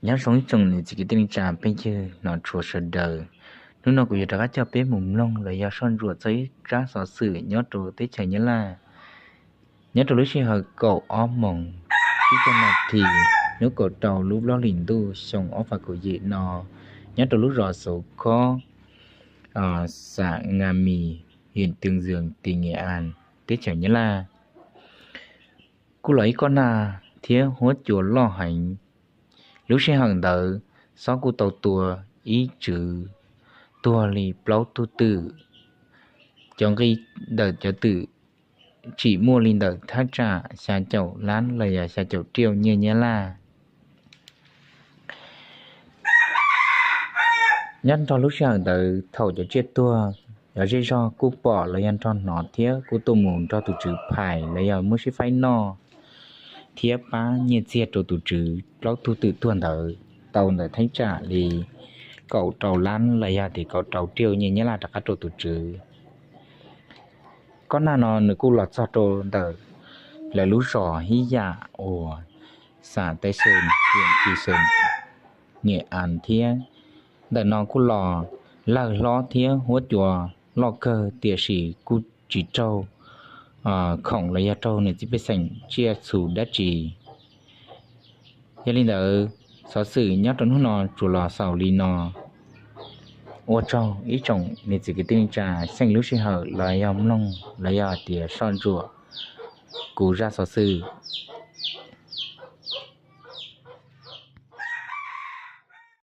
Nyob zoo ib tsoom niam txiv kwv tij neej tsa phooj ywg hnov tshua sawv daws. Hnub no kuv yuav rov qab coj peb mus mloog los yog soj ntsuam txog ib tsab xov xwm nyob rau teb chaws Nyab Laj. Nyob rau lub sij hawm kaum ob moos tsib caug nas this hnub kaum rau lub plaub hlis ntuj xyoo ob phav kaum yim no, nyob rau lub zos Xauv Khob, xas Nga Mis, hwm Tws Ntxwm, tim Nges As, teb chaws Nyab Laj, kuj los ib kob nag thiab huab cua loj heev. Lub sij hawm ntawd xob kuj tau tua ib tswv tuag li plaub tug twm. Cov nqi ntawm cov twm tsim muaj li ntawm thaj tsam xya caum lab los yog xya caum riauj nyiaj Nyab Laj. Nyob nrog lub sij hawm ntawd thaum cov tsiaj tuag, cov zej zog kuj pom los yog nrog hnov thiab kuj tuaj mus nrog tus tswv phais los yog muab sib faib noj thiab pab nyiaj txiag rau tus tswv plaub tug twm tuag ntawd tau ntawm thaj tsam li kaum rau lab los yog tias kaum rau riauj nyiaj Nyab Laj rov qab rau tus tswv. Kob nag no nws kuj los txog rau ntawm lawv lub zos ib yam uas xas Taib Xeem, hwm Tws Ntxwm, Nges As thiab. Ntawm no kuj los lawg hlob thiab huab cua loj kawg tiam sis kuj tsis raug khoom los yog raug niam txiv pej xeem tsiaj txhu dab tsi. Yog li ntawd, xov xwm nyob rau hnub no tsuas los xaus li no. Ua tsaug ib tsoom niam txiv kwv tij neej tsa xyeej lub sij hawm los yog mloog los yog tias soj ntsuam kuv zaj xov xwm.